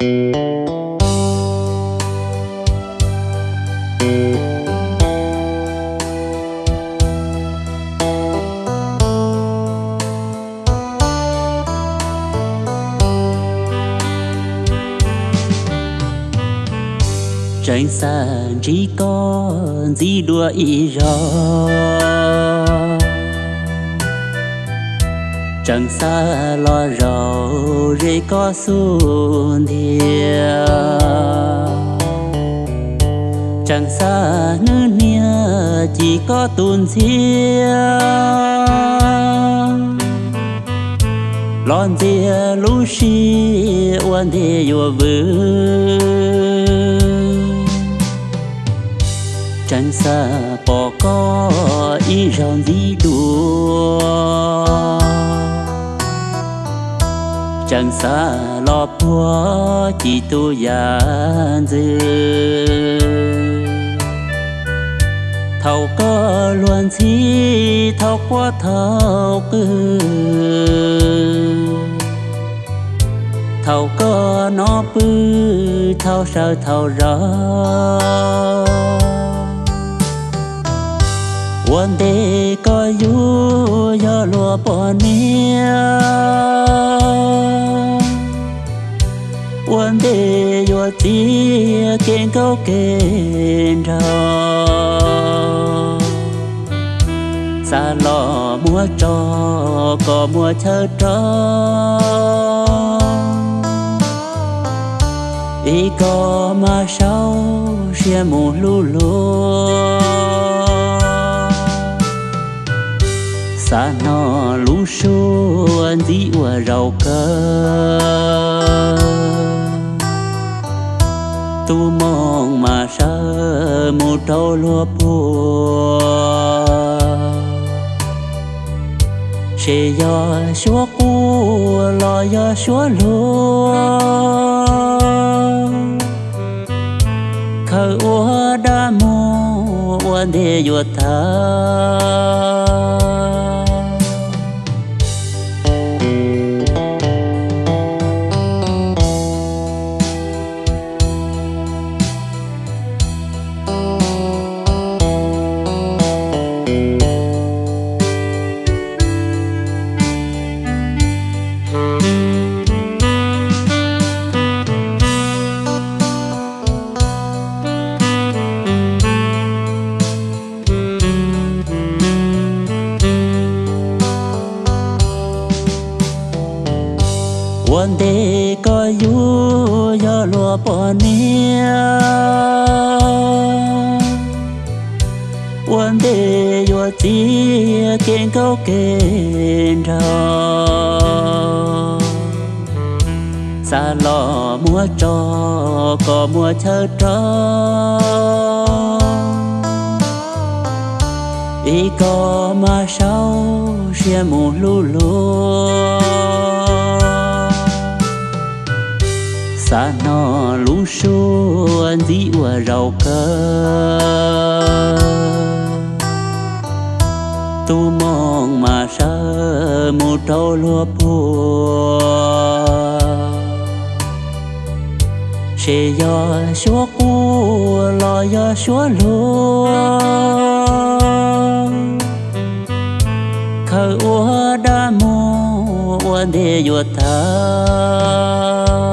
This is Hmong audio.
Tseem xav ntsib koj ntxiv dua ib zaug, tseem xav los zaum ze koj xub ntiag, tseem xav hnub niag cim koj tus ntxhiab los ntxias lub sij ua ntej yuav vwm. Tseem xav pom koj ib zaug ntxiv dua, tseem xav los puag cim tus yam ntxwv. Thaum koj luag ntxhi, thaum quaj thaum qw, thaum koj nov pw, thaum sawv thaum zov, ua ntej koj yug yog luag poj niam, ua ntej yuav txiav kev nkauj kev nraug, xav los muab tso kom muaj chaw rau, es koj mam sau siab mus hlub luag. Xav hnov lub suab ntxiv ua zaum kawg, tus moos mas sawv mus rau luag puag, ces yog suab quaj los yog suab luag, khaws ua dab muag ua ntej yuav tag. Ua ntej koj yug yog luag poj niam, ua ntej yuav txiav kev nkauj kev nraug, xav los muab tso kom muaj chaw rau, es koj mam sau siab mus hlub luag. Xav hnov lub suab ntxiv ua zaum kawg, tus moos mas sawv mus rau luag puag, ces yog suab quaj los yog suab luag, khaws ua dab muag ua ntej yuav tag.